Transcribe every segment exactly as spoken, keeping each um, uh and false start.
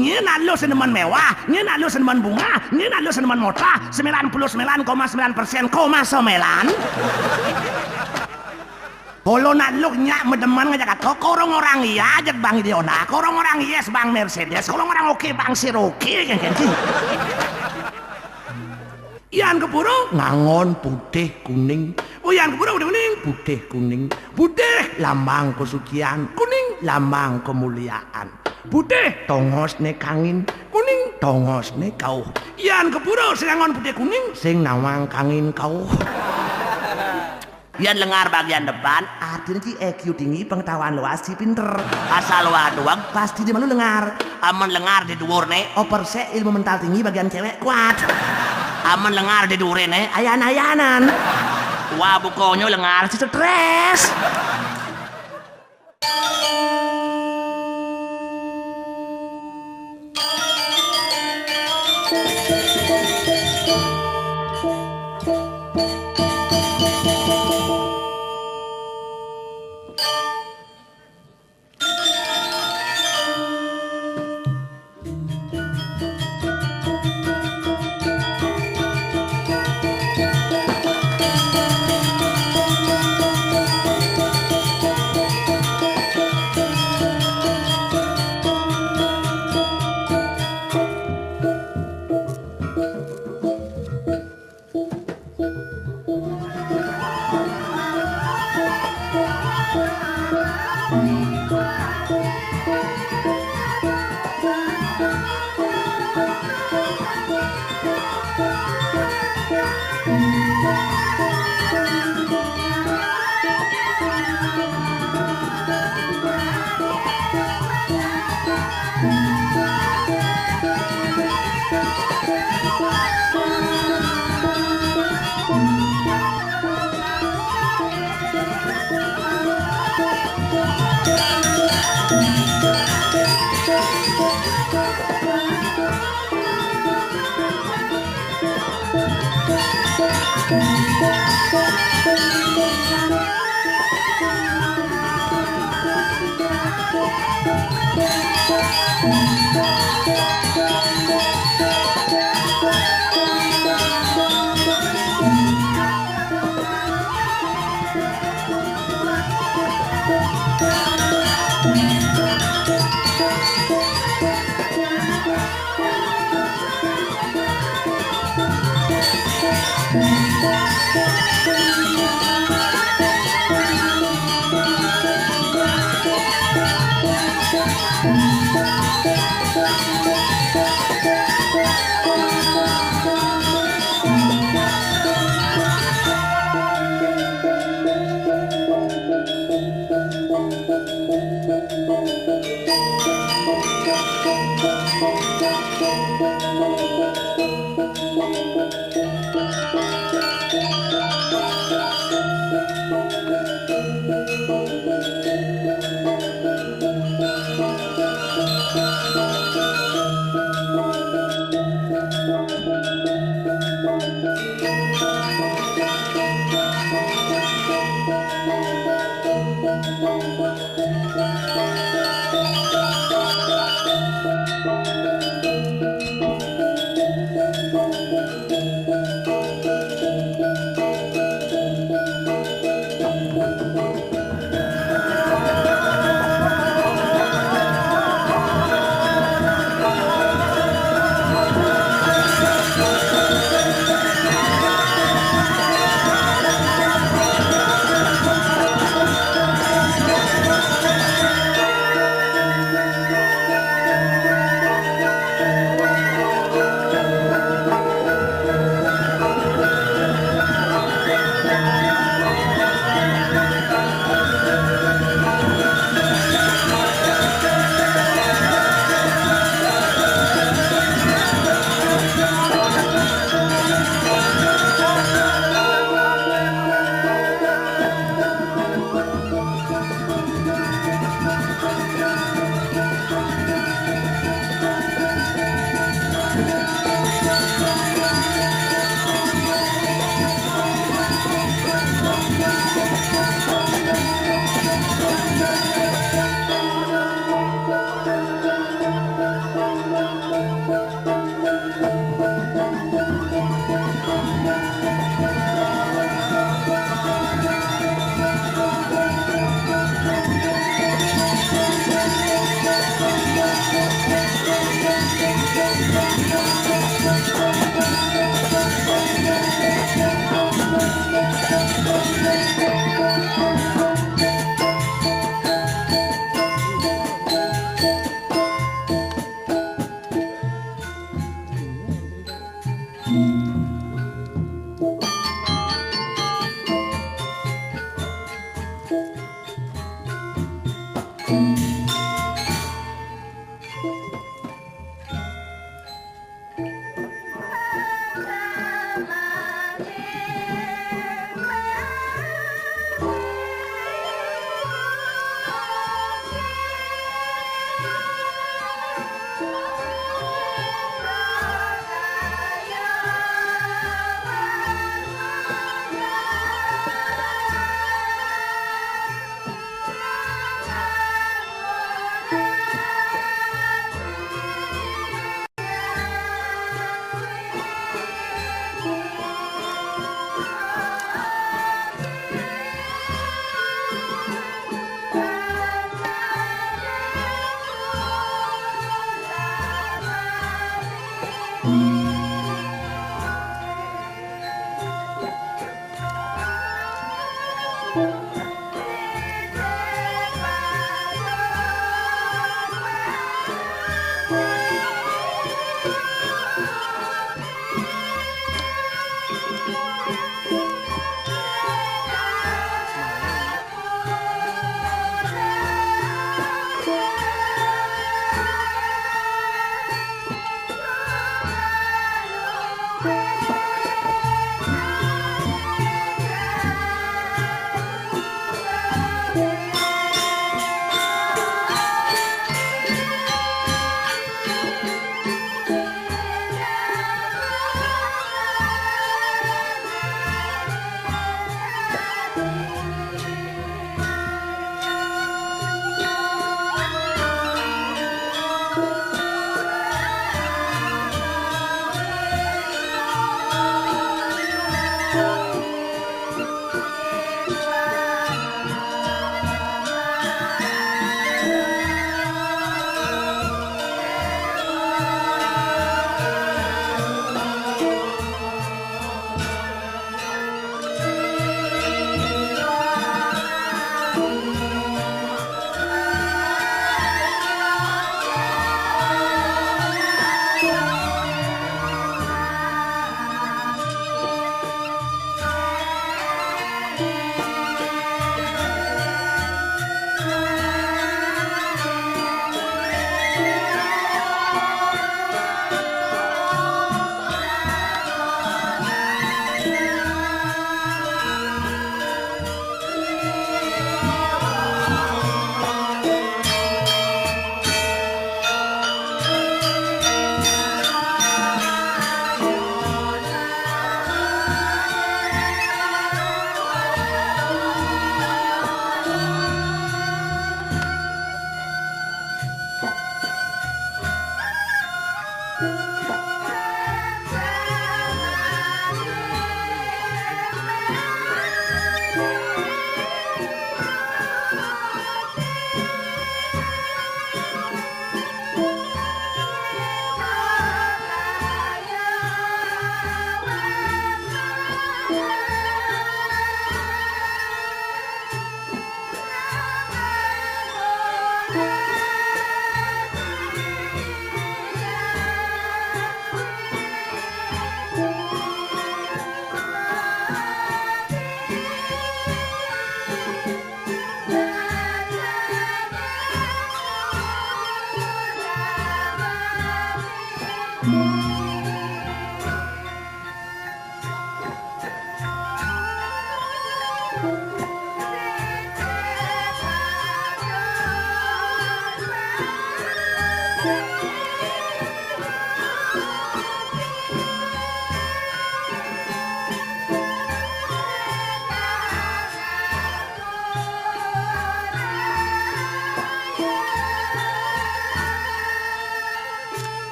Nyen aluh sing demen mewah, nyen aluh sing demen bungah, nyen aluh sing demen motah, sembilan puluh sembilan koma sembilan persen koma sembilan. Kala aluh nyak medemen ngajak aku, korong orang iya ajak Bang Ideona, korong orang yes Bang Mercedes, korong orang oke Bang Cherokee, kan, kan, sih. Yan kepuro ngangon putih kuning. Oh, yan kepuro putih kuning. Putih kuning. Putih lambang kesucian, kuning lambang kemuliaan. Putih tongosne kangin, kuning tongosne kauh. Yan kepuro sing ngangon putih kuning, sing nawang kangin kauh. Yan lengar bagian depan, artine ci I Q tinggi, pengetahuan luas, ci pinter. Asal waduh, pasti dia malu lengar. Amun lengar di dhuwurne, oper sek ilmu mental tinggi bagian cewek kuat. Amun lengar di dhuwurne, ayan-ayanan. Wah, bukonyo lengar si stres.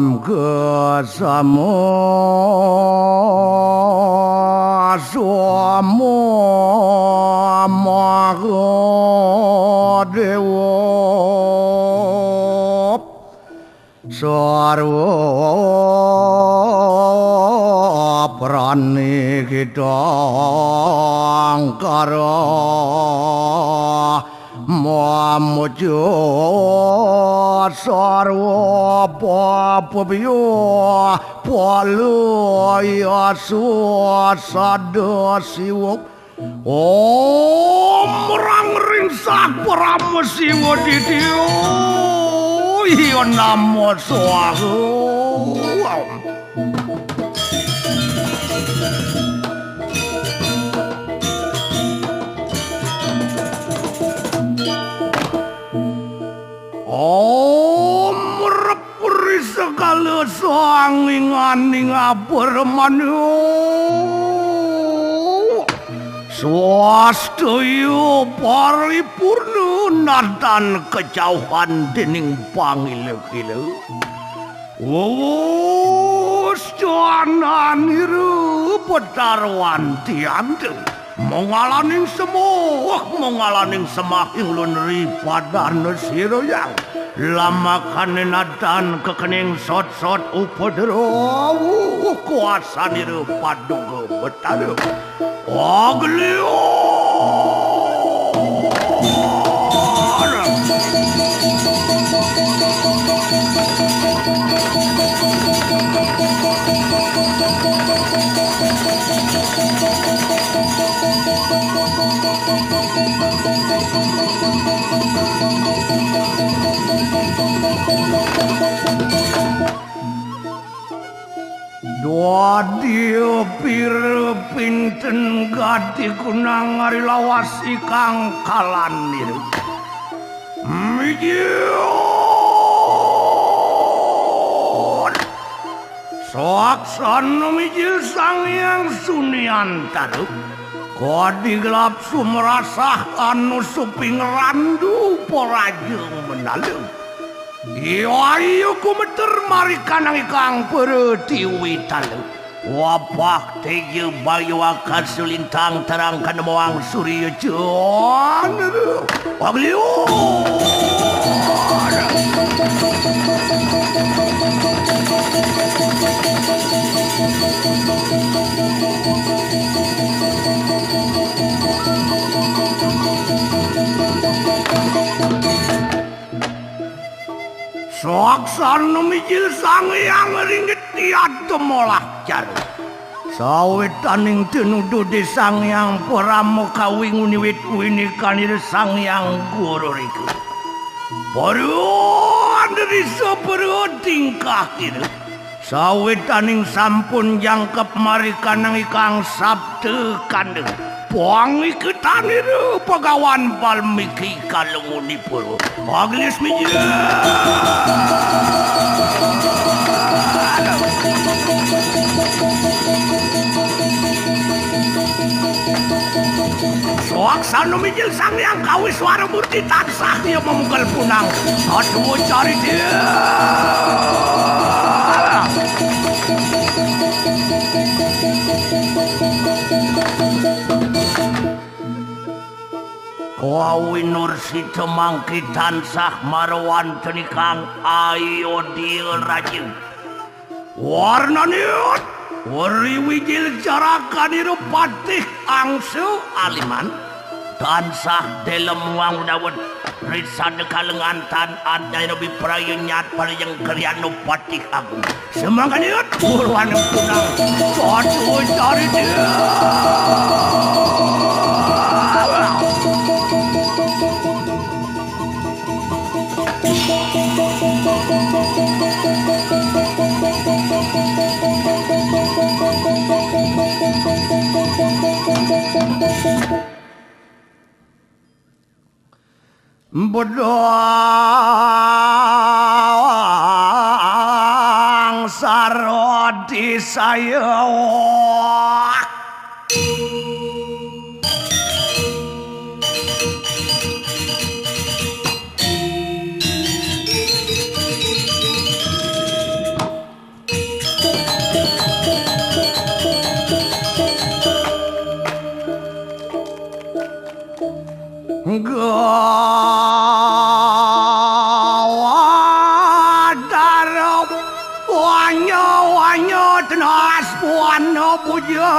Om Kesamun. Soma Mahadewa sarwa prani kita angkara mamuja sarwa papabiya palaya sada siwa. Om rang ring sak parama siwa titiyo. Iya nama swaha. Om repri sekala sanginganing apermanu. Swastaya paripurna natan kejauhan dening pangila-kila. Wus jananira petarwan tiantu. Mongalaning semuh, mongalaning semah ing lun ri padana sirayang. Lamakane natan kekening sot-sot upadrawa kuasanira paduka betara. Aglion. Dadi pira pinten gati kunang ari lawas ikang kalanira. Mijil. Saksana mijil Sang Hyang Sunyantara. Kadi gelap sumerasah anu suping randu paraja menala. Iya ayu gumeter marikanang ikang pratiwitala. Wabah teja bayu akasa lintang terang kanemuang surya candra. Aglion. Saksana mijil Sang Hyang Ringgit Yata molah cara. Sawitaning tinuduh di Sang Hyang Parama Kawi nguniwit winikanira Sang Hyang Guru Rika. Paruan risa paruan tingkah kira. Sawitaning sampun jangkep marikanang ikang sabda kanda. Pangiketanira Bagawan Balmiki kalungunipun. Aglis mijil. Swaksana mijil Sang Hyang Kawiswara Murti tansah iya mamungkal punang. Aduh, cari dia. Kawi nur sida mangki tansah marwanten ikang ayodya raja. Warnane weri wijil carakanira patih angsu aliman. Tansah delem wang dawet risada kalengantan adayana biprayu nyat pariyeng krianu patih agung. Semangkaniut purwaning punang. Patuh cari dia. Bedang sarodi saya. Wadara wanya-wanya tenas buana puja.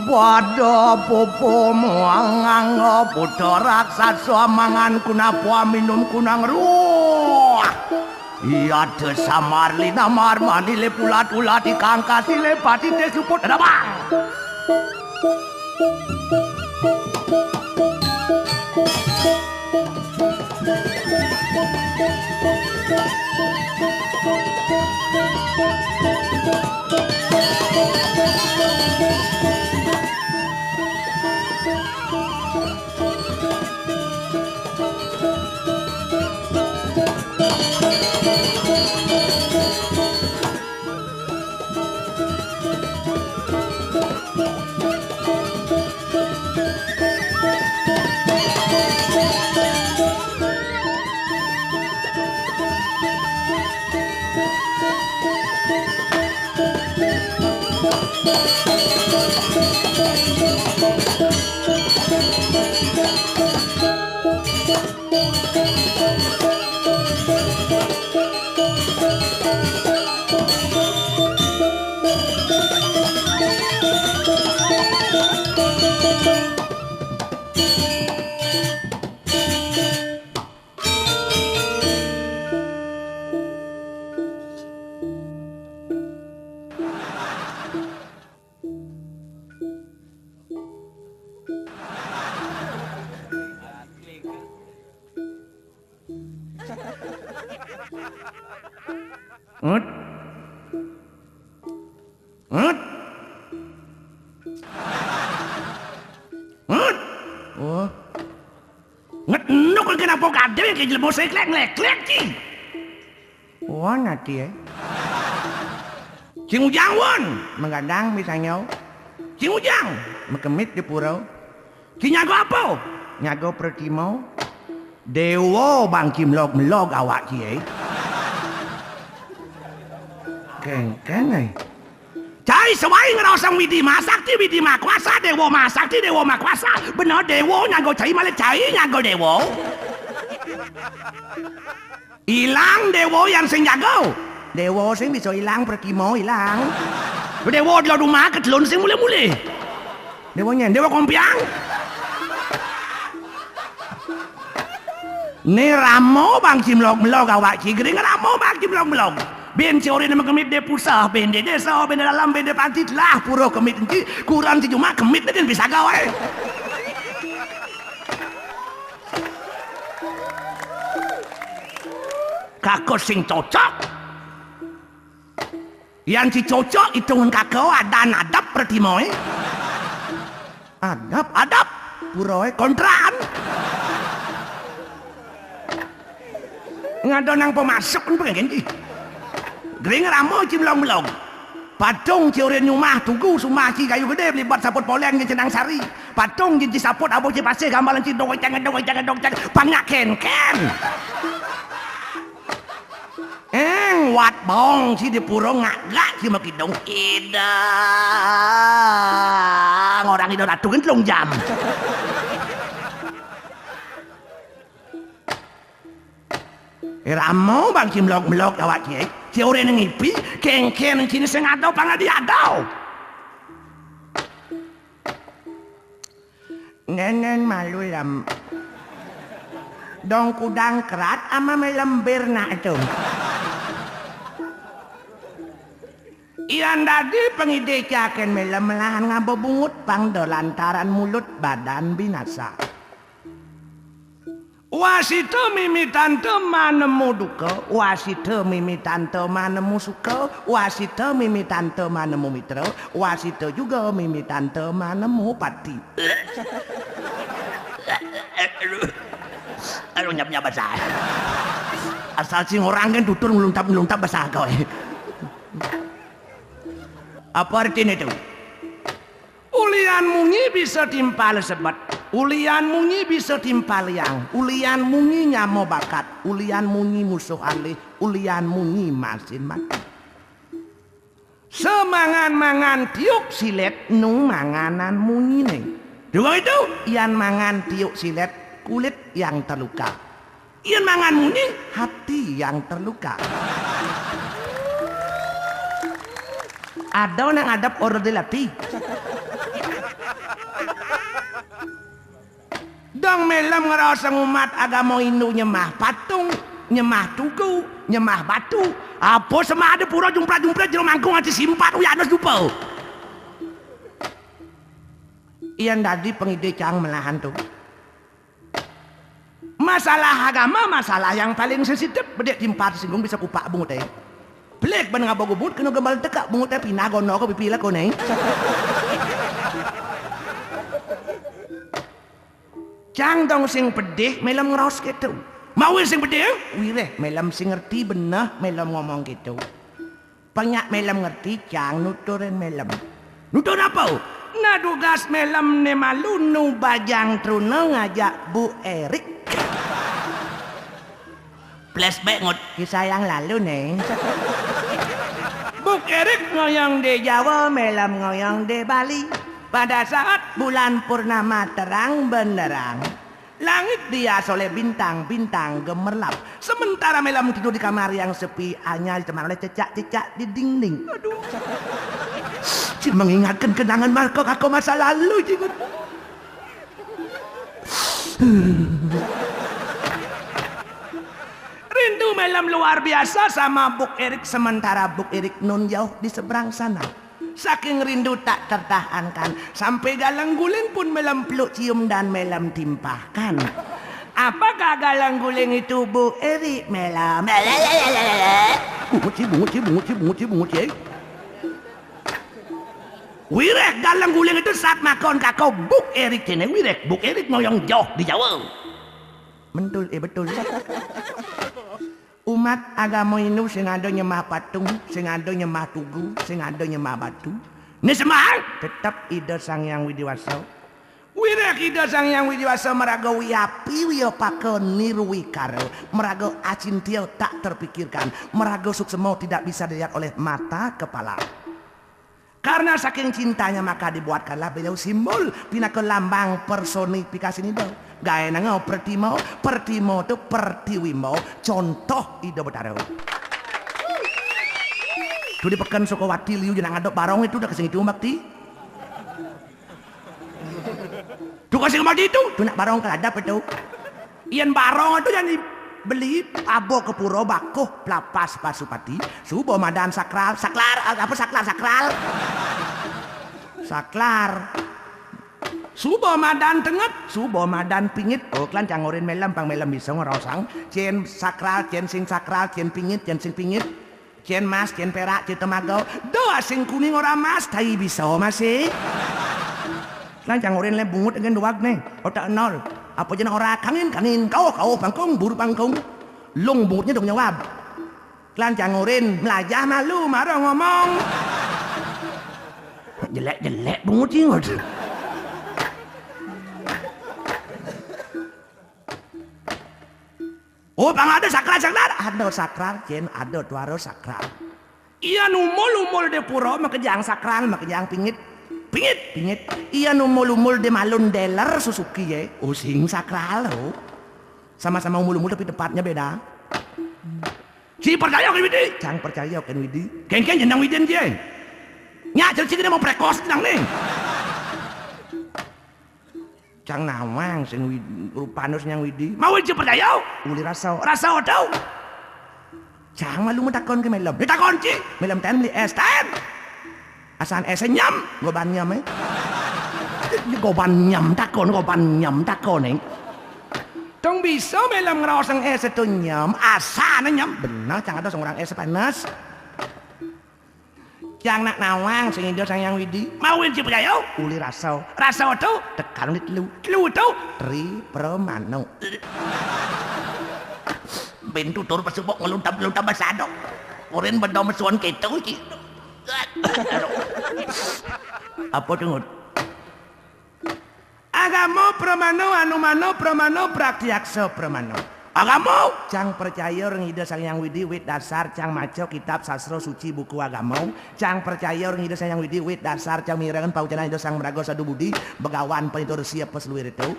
Pada pupu muang nganggo putra raksasa mangan kunapa minum kunang ruh. Iya te samar linamar manile pulat-ulat ikang kasile pati te suput rabang. Hut. Hut. Hut. Oh. Nget nuk kena po kadhe ke jelema seklek-leklek ki. Wah, nati, eh. Sing Ujang, won. Menggadang misalnya. Sing Ujang, mekemit di pura. Ki nyaga apa? Nyaga Pratima. Dewa bang ki melog-melog awak ki, eh. Kengkeng, eh. Cai sewai ngerosong Widi Masakti, Widi Makuasa, Dewa Masakti, Dewa Makuasa. Bener dewa nyaga cai, malah cai nyaga dewa. Ilang dewa yang sing jaga. Dewa sing bisa ilang, Pratima ilang. Dewa delo rumah ketelun sing mule-mule. Dewa nyen, dewa kompiang. Ne ramo bang cimlog-melog awak cigring, ramo bang cimlog-melog. Ben si orin mekemit de pusah, ben de desa, ben de dalam, ben de panti telah pura kemit enti, kuran si juma kemit de den bisa gawe. Kaka sing cocok. Yan si cocok itungan kaka adan adap Pratima, eh. Adap, adap. Pura, eh, kontraan. Ngado nang pemasuk pun pengen ji. Gering ramo cimlong-melong. Patung ci orin nyumah tugu sumah ci kayu gede belibat saput polen ngecenang sari. Patung ci saput abo ci pasih gambalan ci dong ceng dong ceng dong ceng panyak ken-ken. Eng wat bong ci di pura ngagak ci makidung. Ida. Orang ida ratu kan telung jam. Eh, ramo bang ci melog-melog awak ci, eh. Ci orin ngipi, ken-ken cini sing ada pangadi ada. Nenen malu lam. Dong kudang kerat ama melembir nak tu. Iran dadi pengide caken melem melahan ngaba bungut pang do lantaran mulut badan binasa. Wasita mimitanta manemu duka, wasita mimitanta manemu suka, wasita mimitanta manemu mitra, wasita juga mimitanta manemu pati. Aduh. Aduh, nyap-nyap basah. Asal sing orang kan tutur ngeluntap-ngeluntap basah kau, eh. Apa artinya itu? Ulian munyi bisa timpal sebet, ulian munyi bisa timpal yang, ulian munyi nyama bakat, ulian munyi musuh alih, ulian munyi masin mati. Semangan-mangan tiup silet nu manganan munyine. Dua itu, yan mangan tiuk silet, kulit yang terluka. Yan mangan muni, hati yang terluka. Ada nang adep order di lati. Dong melem ngerasa ngumat agama Hindu nyemah patung, nyemah tugu, nyemah batu. Apa semah ada pura jumpra-jumpra jero mangkung ati simpat uyanus dupa. Iyan dadi pengide cang melahan tu. Masalah agama, masalah yang paling sensitif, bedek timpar singgung bisa kupak bungut, eh. Belik ben ngabog ubut, kena gembal tekak bungut, eh, pindah gono ke pipi lakone. Cang dong sing pedih, melem ngeros gitu. Mau sing pedih, wireh, melem sing ngerti beneh, melem ngomong gitu. Penyak melem ngerti, cang nuturin melem. Nutur apa? Nah, dugas melem ne malu nu bajang truna ngajak Bu Erik. Flashback ngut kisah yang lalu, Neng. Bu Erik ngoyong di Jawa, melem ngoyong di Bali. Pada saat bulan purnama terang benderang, langit dihias oleh bintang-bintang gemerlap. Sementara melem tidur di kamar yang sepi, hanya diteman oleh cecak-cecak di dinding. Aduh. Cing mengingatkan kenangan masa, kaka masa lalu, cing. Rindu melem luar biasa sama Buk Erik, sementara Buk Erik nun jauh di seberang sana. Saking rindu tak tertahankan, sampai galeng guling pun melem peluk cium dan melem timpahkan. Apakah galeng guling itu Bu Erik melem? Bungut sih, bungut sih, bungut sih, bungut sih, bungut sih. Wireh galeng guling itu saat makon kako Buk Erik kene, wireh Buk Erik ngoyong jauh di Jawa. Mentul, eh, betul. Umat agama Hindu sing ada nyembah patung, sing ada nyembah tugu, sing ada nyembah batu. Ni sembah tetep Ida Sang Hyang Widi Wasa. Wireh Ida Sang Hyang Widi Wasa maraga wiapi, wiapaka, nirwikara, maraga acintya tak terpikirkan, maraga suksma tidak bisa dilihat oleh mata kepala. Karena saking cintanya maka dibuatkanlah beliau simbol pinaka lambang personifikasi Ida. Gaenanga pertima, pertima tu pertiwimba, contoh Ida Betara. Tu di peken Sukawati liu jenang ada barong itu dah kesing itu bakti. Tu kasih kemati tu, tu nak barong keladap itu. Yan barong tu yang dibeli, abo ke pura bakuh pelapas Pasupati, suba madan sakral, saklar, apa saklar, sakral? Saklar. Suba madan tenget, suba madan pingit. Oh, klan cangurin melem, pang melem bisa ngerosang. Cen sakral, cen sing sakral, cen pingit, cen sing pingit. Cen mas, cen perak, cen temaga. Doa sing kuning ora mas, tai bisa masih. Lan cangurin le bungut dengan duag nih. Otak nol. Apa jeneng ora kangin, kangin. Kau, kau pangkung, buru pangkung. Lung bungutnya dong nyawab. Lan cangurin melajah malu, maro ngomong. Jelek-jelek bungut ingot. Oh, pang ada sakral, sakral. Ada sakral, cen, ada tuara sakral. Iya numul-umul di pura, makejang sakral, makejang pingit. Pingit, pingit. Iya numul-umul di malun dealer Suzuki, ya. Oh, sing sakral, oh. Sama-sama umul-umul, tapi tempatnya beda. Si percaya kan Widi? Cang percaya kan Widi. Kengkeng jenang Widi, ya. Nyak, cek sini mau prekos jenang nih. Cang nawang sing Wid-, rupanus nyang Widi. Mau Widi percaya? Uli rasa. Rasa tau. Cang malu matakon ke melem. Ditakon ci, melem ten beli es ten. Asan es nyam, goban nyam, eh. Goban nyam takon, goban nyam takon, eh. Tong bisa melem ngeroseng es itu nyam, asan nyam. Bener, cang ada seorang es panas. Cang nak nawang sing Ida Sang Hyang Widi. Mawin ci percaya? Uli rasa. Rasa tu tekan uli telu. Telu tu Tri Pramana. Ben tutur pasubok ngeluntab-luntab basado. Urin beda mesuan keto ci. Apa tu, Ngut? Agama Pramana, Anumana Pramana, Pratyaksa Pramana. Agama. Cang percaya ring Ida Sang Hyang Widi, wit dasar cang maca kitab sastra suci buku agama. Cang percaya ring Ida Sang Hyang Widi, wit dasar cang mirengang paucanan Ida Sang Maraga Sadu Budi, Begawan Panita Resi apa saluir itu.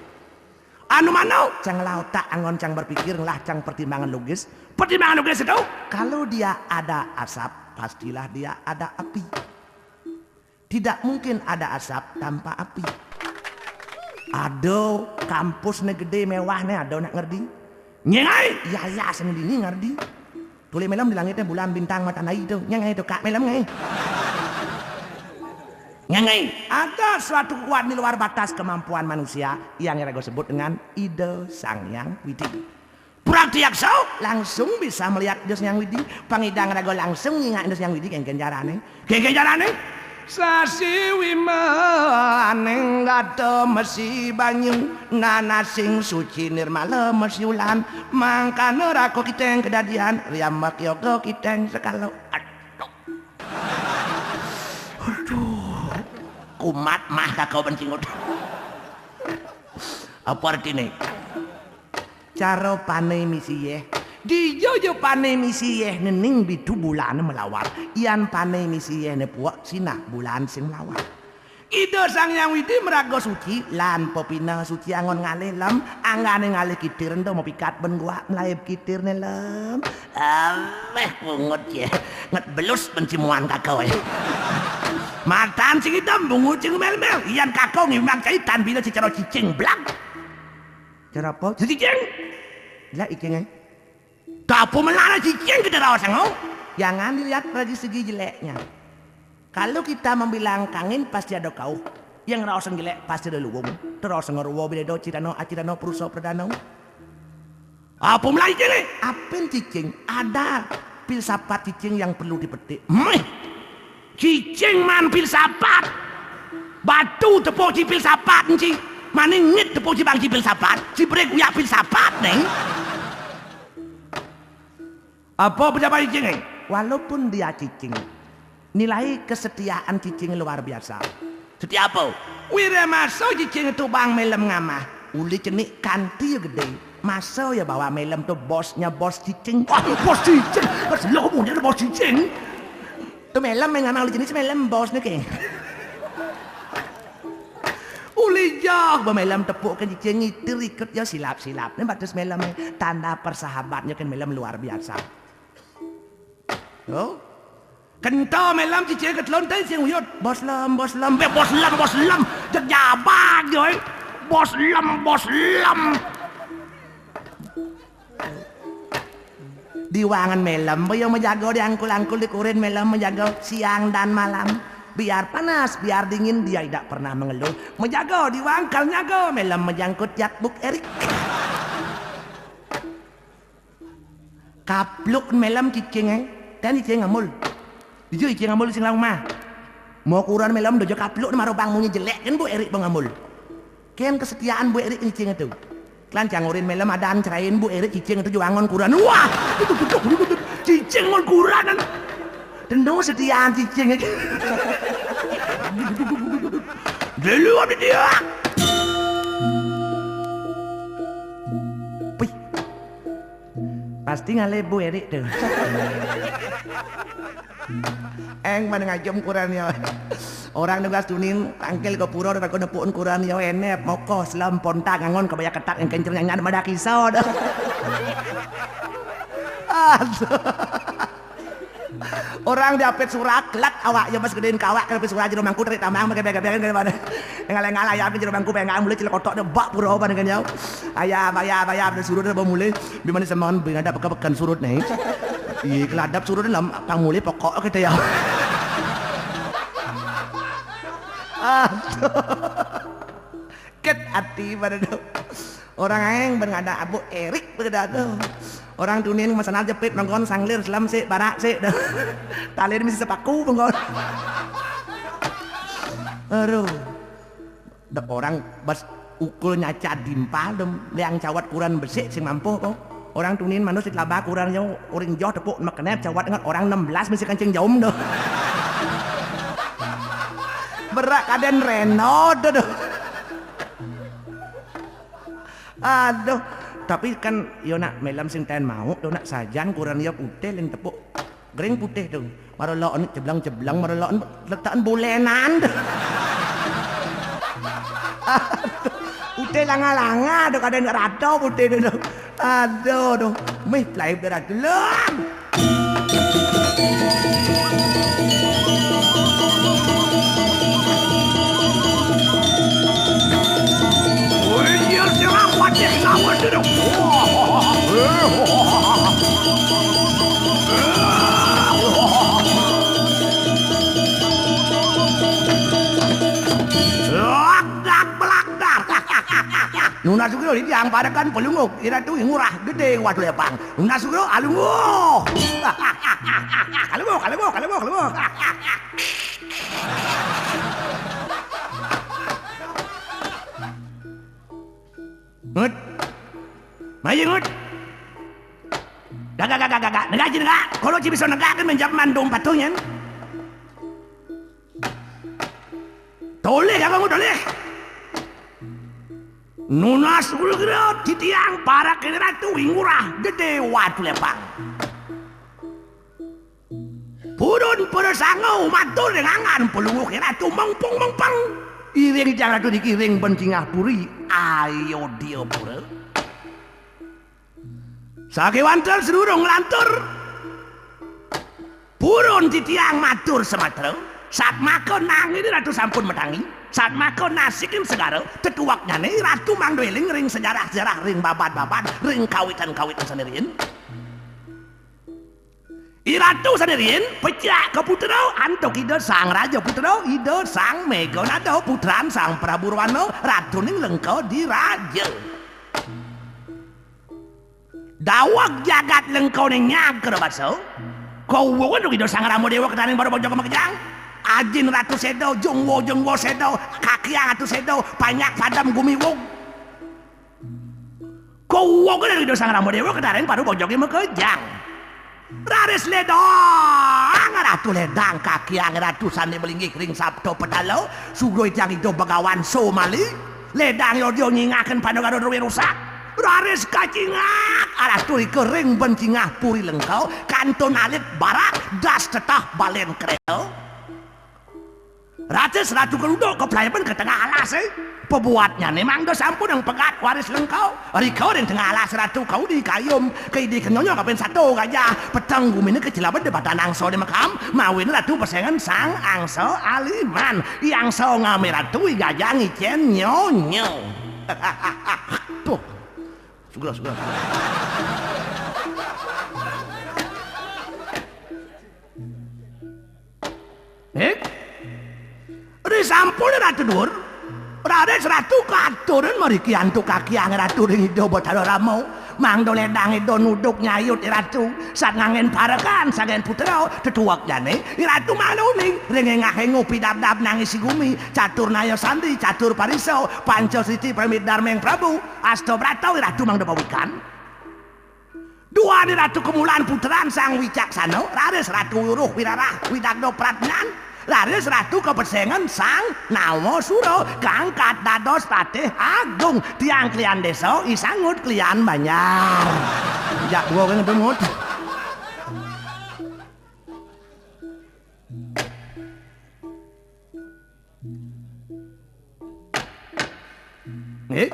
Anu mano, cang ngelah otak anggon cang berpikir, ngelah cang pertimbangan logis. Pertimbangan logis itu, kalau dia ada asap, pastilah dia ada api. Tidak mungkin ada asap tanpa api. Ada kampus ne gede mewah ne, ada nak ngerti. Nyengai, ya ya sendiri ngerti. Tuli melem di langitnya bulan bintang mata nai itu. Nyengai itu kak melem ngai. Nyengai. Ada suatu kekuatan di luar batas kemampuan manusia yang raga sebut dengan Ida Sang Hyang Widi. Praktiaksa langsung bisa melihat Ida Sang Hyang Widi. Pangidang raga langsung nyingak Ida Sang Hyang Widi kengken carane. Kengken carane. Sasi wimaning gata mesi banyu, nanasing suci nirmala mesi ulan, mangkana raka kiteng kedadian, riambak yoga kiteng sekala. Aduh. Aduh. Kumat mah kakau bencingut. Apa artine? Cara pane misi yeh. Dija ja pane misi yeh nening bitu bulane melawar. Yan pane misi yeh ne puak sinah bulan sing melawar. Ida Sang Hyang Widi meraga suci lan pepineh suci anggon ngalih lem, anggane ngalih kitir ento mapikat ben guak melaib kitir ne lem. Ameh pungut ye. Nget belus ben cimuan kakau ye. Matan sing item, bungut sing mel-mel. Yan kakau ngimang cai tan bila secara cicing blag. Cara apa? Cicing. Lah, icing, eh. Tapu melana cicing kita raos, oh. Jangan dilihat dari segi jeleknya. Kalau kita membilang kangin, pasti ada kauh. Yang raos jelek pasti ada luwung. Terus ngerwo biledo cirano acirano perusa perdana. Apa melana cicing, eh? Apin cicing? Ada filsafat cicing yang perlu dipetik. Meh. Cicing man filsafat. Batu tepuk ci filsafat, ci. Maning ngit tepuk ci bang ci filsafat. Ci brek uyak filsafat, neng. Apa pejabat cicing, eh? Walaupun dia cicing, nilai kesetiaan cicing luar biasa. Setia apa? Wira masa cicing itu bang melem ngamah. Uli cenik kanti ya gede. Masa ya bawa melem tu bosnya bos cicing. Wah, bos cicing. Bos lo punya bos cicing. Tu melem yang ngamah uli cenik, melem bosnya ke. Uli jauh ba melem tepuk ke cicing ngitir ikut ya silap-silap. Ni batas melem, eh. Tanda persahabatnya kan melem luar biasa. Oh. Kento melem cicing ketelun teh sing uyut. Bos lem, bos lem, be bos lem, bos lem. Jeg jabag yo, eh. Bos lem, bos lem. Diwangan melem, ba yo menjaga diangkul-angkul dikurin melem menjaga siang dan malam. Biar panas, biar dingin, dia tidak pernah mengeluh. Menjaga, diwangkal nyaga, melem menjangkut jatbuk erik. Kapluk melem cicing, eh. Dan cicing ngamul. Dija cicing ngamul sing laung mah. Mau kuran melem dojo kapluk maro bang munyi jelek kan bu erik bang ngamul. Ken kesetiaan bu erik cicing itu. Kelan cangurin melem adan cerain bu erik cicing itu juangon kuran. Wah, cicing ngon kuran. Tendo setiaan cicing. Dulu apa dia? Pih. Pasti ngalih bu erik tu. Eng mana ngajem kuran ya. Orang nugas tunin tangkil ke pura dan aku nepuk kuran ya enep mokos lem pontang angon kebaya ketat yang kenceng nyanyi mada kisau dah. Aduh. Orang diapit surak, kelak awak ya mas gedein kawak ke surak jero mangku tarik tambang bagi bagi bagi mana. Yang ngalai ngalai ya jero mangku pengen mulai cilek kotok deh bak pura apa dengan jauh. Ayam ayam ayam ada surut ada mulai. Bimana semen bimana ada pekan pekan surut nih. Iya keladap surut dalam pang mulai pokok kita ya. Aduh. Ket ati pada tu. Orang aeng ben ngada abu erik pada tu. Orang tunin masanar jepit manggon sanglir selam sik barak sik dah. Talin misi sepaku manggon. Aduh. Dek orang bas ukul nyaca dimpal dem liang cawat kuran besik sing mampuh ko. Orang tunin manus di telaba kuran jauh uring jauh tepuk makenep cawat ngat orang enam belas misi kancing jaum tu. Berak kaden reno tu tu. Aduh. Tapi kan yo nak melem sing ten mau, do nak sajan kurang yo putih ling tepuk. Gering putih tu. Marelok ni cebleng-cebleng, marelok ni letakan bulenan. Putih langa-langa tu, kadang rata putih tu. Aduh, tu. Mih, play berat dulu. Nunas Sugro, titiang parekan Pelungguh, Iratu ing Ngurah Gedé Watu Lepang. Nunas Sugro, alungguh. Kalungguh, kalungguh, kalungguh, kalungguh. Ngut. Maju, Ngut. Gagak, gagak, gagak. Negak, ci negak. Kalo ci bisa negak kan menjawab mandum patuh nyen. Tolih, Kakang, tolih. Nunas Sugro, titiang parekan Ratu ing Ngurah Gedé Watu Lepang. Purun para sanga matur ring anggan Pelungguh Ratu mengpung-mengpeng. Iring Jang Ratu dikiring ben Cingah Puri, Ayodya Pura. Sakéwanten sedurung nglantur, purun titiang matur semeton, satmaka nanging Ratu sampun matangi, satmaka nasikin segara, tetueknyané Ratu mangda éling ring sejarah-sejarah, ring babad-babad, ring kawitan-kawitan sané riin. I Ratu sané riin pecak ka putra antuk Ida Sang Raja Putra, Ida Sang Méganada, putran Sang Prabu Rawana, Ratuning Lengka Diraja. Daweg jagat Lengkané nyagra basa. Kawuwungan Ida Sang Rama Déwa ketaning para bojoga makejang. Ajin Ratu séda, jungwa-jungwa séda, kakiang Ratu séda, panjak padem gumiwung. Kawuwungan Ida Sang Rama Déwa ketaning para bojoga makejang. Raris ledang Ratu, ledang kakiang Ratu sané malinggih ring Sapta Petala, sugra titiang Ida Bagawan Somali, ledang yodya nyingaken Panagara Druwé rusak. Raris kacingak Ratu ika ring ben Cingah Puri Lengka, kantun alit barak, das tetah balén kréta. Raris Ratu keruduk keplayaban ka tengah alasé. Pabuatnyané mangda sampun ing pegat waris Lengka. Rika ring tengah alas Ratu kaudi kayum, kaidi kenyonyo kapin sato gajah. Peteng guminé kacilabed debatan angsa di mekam, mawinan Ratu pesengan Sang Angsa Aliman. I angsa ngamé Ratu, i gajah ngicén nyonyo. Tuh. Sugro, sugro. Eh? Risampun Ratu duur, raris Ratu katuran mariki antuk kakiang Ratu ring Ida Batara Rama. Mangda ledang Ida nuduk nyayut Ratu, sat nganggén parekan, sanggén putra, tetueknyané, Ratu mangda uning, ring engah-enguh pidabdab nangisi gumi, catur naya sandi, catur parisa, panca sriti pramit darmeng Prabu, asta brata Ratu mangda pawikan. Duaning Ratu kemulan putran Sang Wicaksana, raris Ratu wiruh wirarah widagda pradnyan, raris Ratu kapesengan Sang Namasura, kaangkat dados Patih Agung, tiang klian désa, i sangut klian banjar. Jak dua orang demut. Nggih.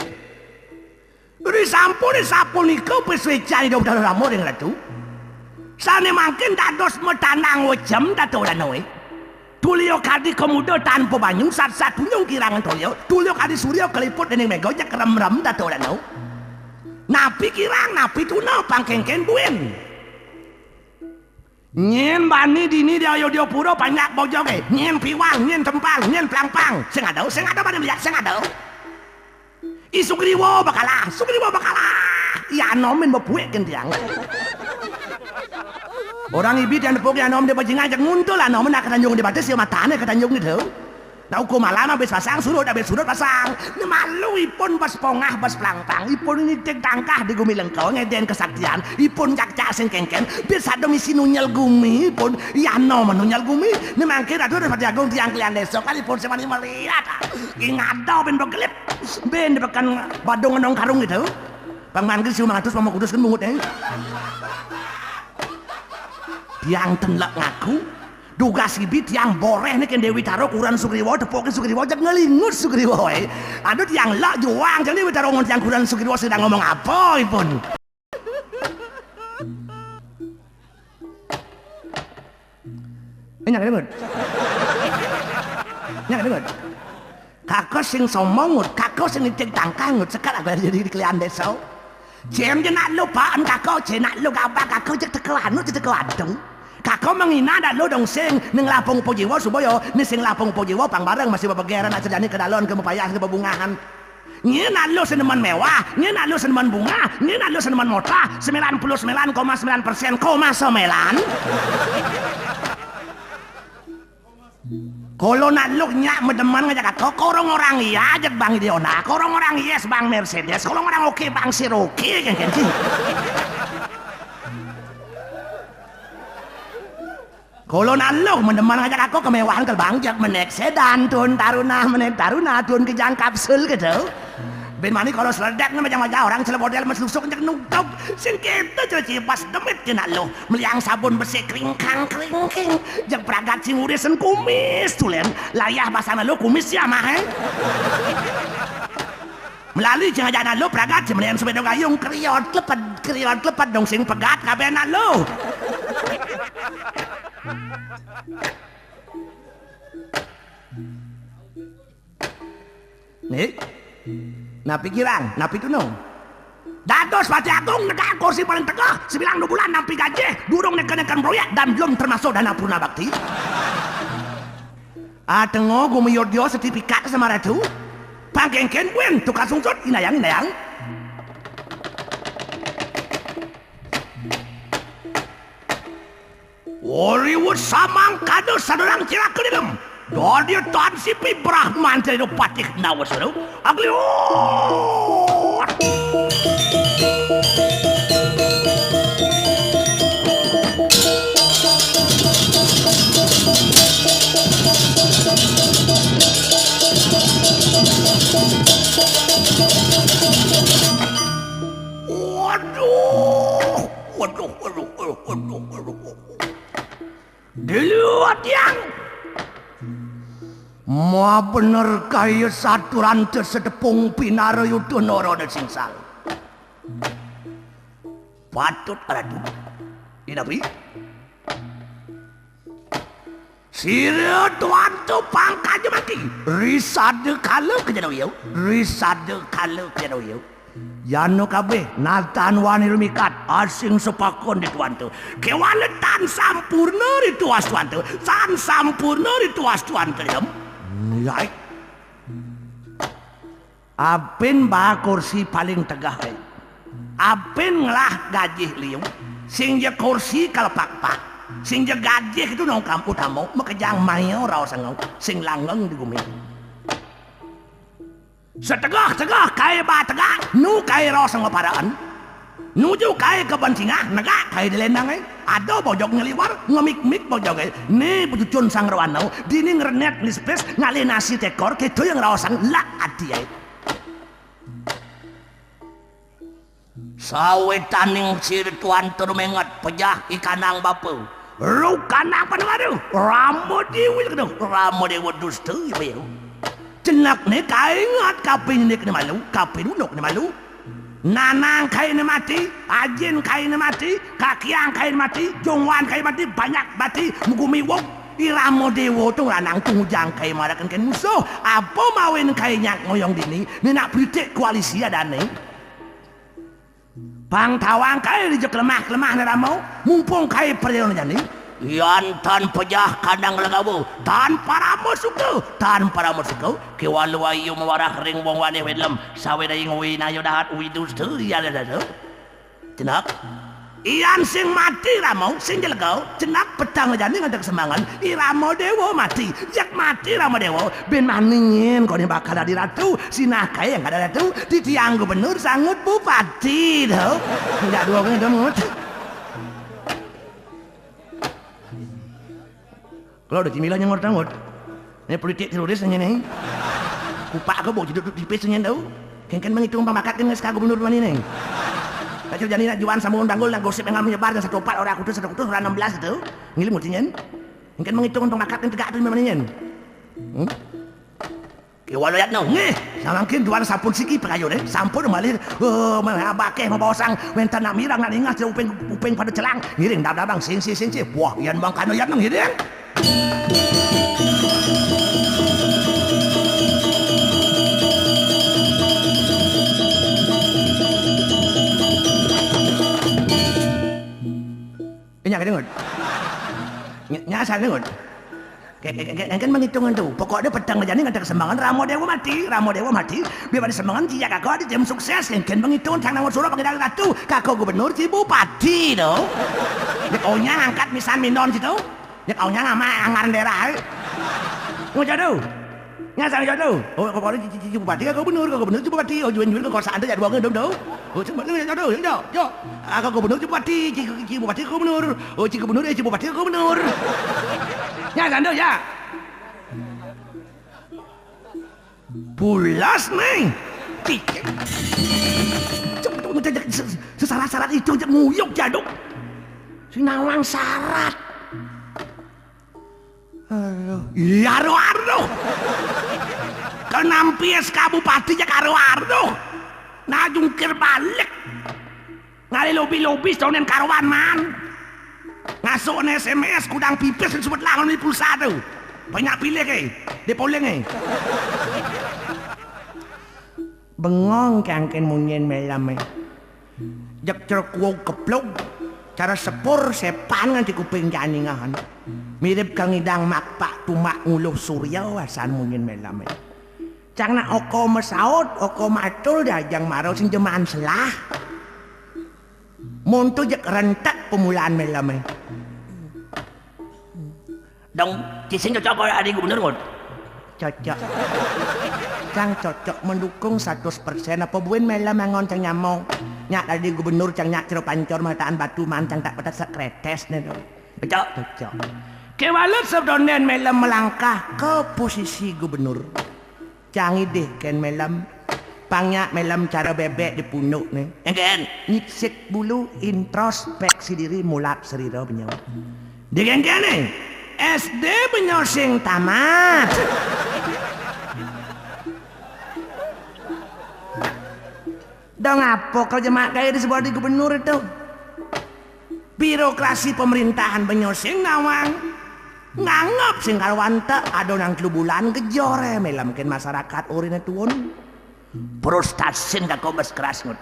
Risampun sapunika pasuécan Ida Batara Rama ring Ratu. Sané mangkin dados matanang wejem Datuk Ranoé. Tulia kadi kamuda tanpa banyu, sat-sat tunyung kirangan toya. Tulia kadi surya kaliput déning méga, jeg remrem Datuk Rano. Napi kirang, napi tuna, pang kénkén buin. Nyén bani dini di Ayodya Pura panjak bojogé, nyén piwang, nyén tempal, nyén plangpang. Sing ada, sing ada bani liat, sing ada. I Sugriwa bakalah, Sugriwa bakalah. I Anom mén bepuik gén tiang. Orang ibi tiang nepuk I Anom di bajingan jak nguntul Anom nak ka Tanjung di Batis, ya matané ka Tanjung gitu. Nah, ukum malam habis pasang, surut habis surut pasang. Nemalu ipun bas pongah, bas plangpang. Ipun ngiting tangkah di gumi Lengka, ngedén kesaktian. Ipun cakcak sing kénkén. Bis ada misi nunyel gumi ipun. Iya no menunyel gumi. Nemangkin Ratu Dépati Agung tiang klian désa. Kan ipun semani melihat. Ingat dah ben begelip. Ben di pekan Badung Ngenong Karung gitu. Pang mangkir siu mangatus pang makudus kan bungut, eh. Tiang ten lek ngaku. Dugas ibi tiang boréh né kén Déwi Tara kurenan Sugriwa, tepukin Sugriwa, jeg ngelingut Sugriwa, eh. Aduh, tiang lek juang, jani Déwi Tara ngomong tiang kurenan Sugriwa sedang ngomong apa ipun. Eh, nyang dengar. Nyang dengar. Kaka sing somongut, kaka sing nitik tangkangut, sekat aku jadi di kelian desa. Jem je nak lu paan kaka, je nak lu gabah kaka, je tekelanut, je tekelantung. Kaka menghina dak lu dong sing, ning lapung pujiwa subaya, ni sing lapung pujiwa pang bareng masih bebegeran nak terjadi ke dalon, ke mepayah, ke bebungahan. Nyén alu seneman méwah, nyén alu seneman bungah, nyén alu seneman motah, sembilan puluh sembilan koma sembilan persen koma sembilan. Kala nak lu nyak medeman ngajak aku, korong orang iya ajak Bang Ideona, korong orang yes Bang Mercedes, korong orang oke Bang Siroki, kan, kan, sih. Kala nak lu meneman ngajak aku kemewahan kel Bang, jeg menek sedan tun taruna, menek taruna tun kejang kapsul gitu. Bin mani kala seledek né majang-majang orang celebodel meslusuk jeg nugtug. Sing kéto cecipas demit kena lu. Meliang sabun besi kringkang kringking. Jeg pragat sing urisan kumis tulen. Layah basana lu kumis ya mah, eh. Melali jeng ajana lu pragat jemelian subedo gayung kriot leped, kriot leped dong sing pegat kabéh anak lu. Nih, napi girang, napi tunung. Dados Patih Agung negak kursi paling tegeh, sembilan bulan nampi gaji, durung neken-neken proyek dan belum termasuk dana purna bakti. Atengo gumiyodya sertifikat sama ratu. Pangkengken buen tukang sungsut inayang-inayang. Wariwut samangkada sadurang cilaka dilem. Dadi tan sipi Brahman Patih Nawasena. Agliot. Waduh, waduh, waduh, waduh, waduh, waduh. Diliwat yang. Ma bener kaya saturanta setepung pinara yuda narana singsal. Patut ratu. Inapi? Sira tuan tu pangkaja mati. Risada kala kejana uyau. Risada kala kejana uyau. Yano kabeh natan wani rumikat asing sepakon di tuan tu. Kewala tan sampurna di tuas tuan tu. Tan sampurna di tuas tuan tu. Yai. Apin ba kursi paling tegah, eh. Apin ngelah gajih liu, sing ja kursi kalepak-pak, sing ja gajih itu nongkam utama, makejang maya raos engau, sing langgeng di gumi. Setegah-tegah kai ba tegak, nu kai raos engau paraan. Nuju kai keben singah, negak kai di lendang, eh. Ada bojog ngeliwar, ngemik-mik bojog, eh. Ni becucun sang rawana, dini ngrenet ngispis, ngalih nasi tekor, kita yang raosang lak ati, eh. Sawetaning sira tuan tu rumenget, pejah ikanang bapa. Rukanang panengadu, Rama Dewa kedu, Rama Dewa dusta, ya, ya. Cenak ni kaingat kapi nyenik ni malu, kapi dunuk ni malu. Nanang kaina mati, ajin kaina mati, kakiang kaina mati, jongwan kaina mati, banyak mati, magumi wong. Irama Dewa tu ngranang tungujang kai marakan kai musuh. Apa mawin kai nyak ngoyong dini, ni nak pritik koalisi adane. Pang tawang kai dija kelemah-kelemah ne Rama, mumpung kai perjalanan jani. Yan tan pejah kandang legawa, tan parama suka, tan parama suka. Kewalu ayu mawarah ring wong waneh wedlem, sawe daying wi nayo dahat wi dusta, ya dada. Cenak. Iyan sing mati Rama, sing jelega, cenak petang jani ngantek semangan, Irama Dewa mati, jak mati Rama Dewa, bin maningen koni bakal dadi ratu, sinah kae yang kada ratu, titiang gubernur sangut bupati, tau. Jak dua kena demut. Kalau udah cimilan nyengor tangut. Ini politik teroris nanya nih. Kupak ke bau jeduk tipis nanya tau. Kengken mengitung pamakat kan ngeska gubernur mani nih. Kacil jani nak juan sambung tanggul nak gosip yang menyebar yang satu opat orang kutus satu kutus orang enam belas itu. Ngiling mutinya. Mungkin menghitung untung makat yang tegak tu memang nyen. Hmm? Ke walau yat nau. Ngeh, samangkin juan sampun siki pekayu deh. Sampun malih. Oh, mana abakeh mau bawasang. Wenta nak mirang nak ningah cek upeng upeng pada celang. Ngiring dab dabang sing sing sing sing. Wah, yan bang kano yan ngiring. Nya kene ngut. Nya asal ngut. Kan menghitungan tu. Pokok dia petang aja ni kata kesembangan Ramo Dewa mati, Ramo Dewa mati. Biar pada sembangan cia kakak di tim sukses kan menghitung tang nama suruh pakai dalam ratu. Kakak gubernur si bupati tu. Dia kau nya angkat misan minon situ. Nya kau nya nama anggaran daerah. Mau jodoh. Nya sang jodoh. Oh, kau kau cici bupati kau gubernur, kau gubernur cici bupati. Oh, juan juan kau santai jadwal ngedom tu. Oh, cuma ni jodoh, jodoh, jodoh. Ah, kau gubernur cici bupati, cici bupati kau gubernur. Oh, cici gubernur eh cici bupati kau gubernur. Nya sang tu ya. Pulas nih. Sesarat-sarat itu aja nguyuk jaduk. Si nawang sarat. Aduh, iya aduh aduh. Kenampi es kabupati jak aduh aduh. Nah jungkir balik. Ngali lobi-lobi sonen karuan man. Ngasuk ne S M S kudang pipis sebut langon ni pulsa tu. Banyak pilih ke. Dia polling eh. Bengong kangken munyin melam eh. Jek cerkuau keplug. Cara sepur sepan nganti kuping jani ngahan. Mirip kang idang makpak tumak nguluh surya wasan munyin melam eh. Cang nak oko mesaut, oko matul dajang maro sing jemaan selah. Mun tu jek rentek pemulaan melem eh. Dong, cicing cocok kalau adi gubernur ngut. Cocok. Cang cocok mendukung seratus persen apa buin melem angon cang nyamong. Nyak tadi gubernur cang nyak cero pancor mataan batu man cang tak petat sekretes nih dong. Cocok. Cocok. Kewalet sebdonden melem melangkah ke posisi gubernur. Cang idih ken melem. Pangnya melem cara bebek di punduk nih. Engken. Nyipsik bulu, introspeksi diri, mulap serira benyo. Digengken nih. S D benyo sing tamat. Dong apa kerja mak gaya di sebuah di gubernur itu? Birokrasi pemerintahan benyo sing nawang. Nganggap sing karuan tak ada nang telu bulan gejor eh melem ken masyarakat urine tuun. Prostasin ka kombes keras ngut.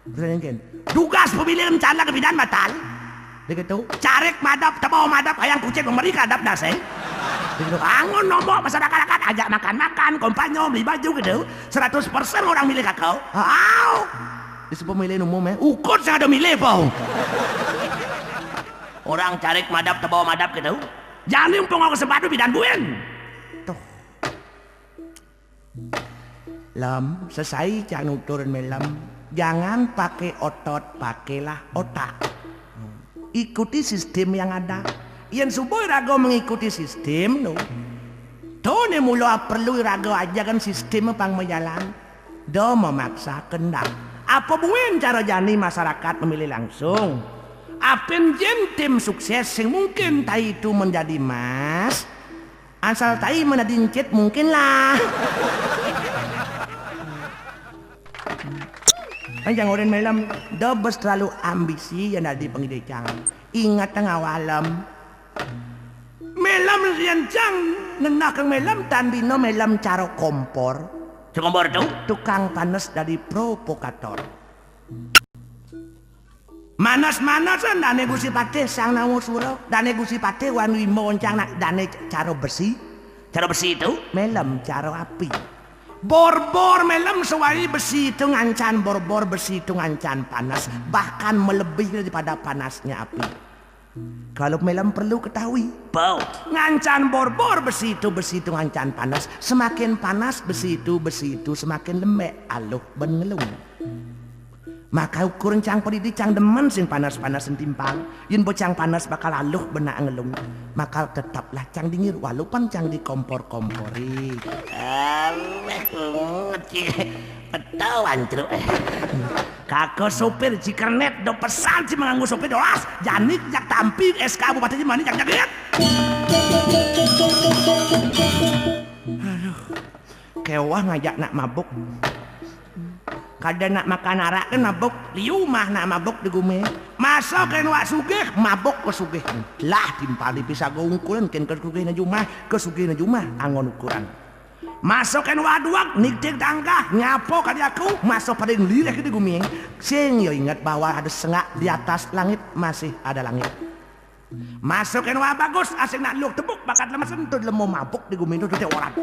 Terus mungkin. Tugas pemilihan mencalak ke bidan batal. Begitu. Carik madap tebau madap ayang kucing memberi kadap daseng. Begitu. Angon nombok masyarakat ajak makan-makan, kompanyo beli baju gitu. Seratus persen orang milih kakau. Au. Di sebuah pemilihan umum eh. Ukut sing ada milih pau. Orang carik madap tebau madap gitu. Jangan diumpung aku sepatu bidan buin. Tuh. Lem, sesai cak nuturun melem. Jangan pakai otot, pakailah otak. Ikuti sistem yang ada. Yen subuh iraga mengikuti sistem tu. Tu ne mula perlu iraga ajakan sistem pang majalan. Da memaksa kendak. Apa buin cara jani masyarakat memilih langsung? Apin jen tim sukses sing mungkin tai itu menjadi mas? Asal tai menadi encit mungkin lah. Anjang oren melem, da bes terlalu ambisi yang dadi pengidecang. Ingat tengah walem. Melem rian cang, nenah kang melem tan bina melem cara kompor. Cara kompor tu? Tukang panes dadi provokator. Manas-manasan dane Gusti Patih Sang Nawa Sura, dane Gusti Patih wan wimba oncang nak dane cara besi. Cara besi itu? Melem cara api. Bor-bor melem sewai besi itu ngancan bor-bor besi itu ngancan panas, bahkan melebihi daripada panasnya api. Kalau melem perlu ketahui. Bau. Ngancan bor-bor besi itu besi itu ngancan panas, semakin panas besi itu besi itu semakin lembek, aluh ben ngelung. Maka ukur cang padidi, cang demen sing panas-panas sing timpang. Yén bocang panas bakal aluh benak ngelung. Maka tetaplah cang dingir walaupun cang dikompor-kompori. Aweh, ngeci. Petawan, Cru. Kaka sopir cikernet do pesan si manganggo sopir dolas. Janik jak tampi S K Bupati Jemani jak jaget. Aduh. Kewah ngajak nak mabuk. Kada nak makan arak kan mabuk. Liu mah nak mabuk di gumi. Masa kén wak sugih, mabuk ke sugih. Lah timpal di pisaga ungkulan kén ke sugih na jumah, ke sugih na jumah anggon ukuran. Masa kén wak duweg nigtig tanggah, nyapa kadi aku, masa paling lirih di gumi. Sing ya ingat bahwa ada sengak di atas langit masih ada langit. Masa kén wak bagus, asing nak luh tebuk bakat lemes entud lemo mabuk di gumi entud teoran.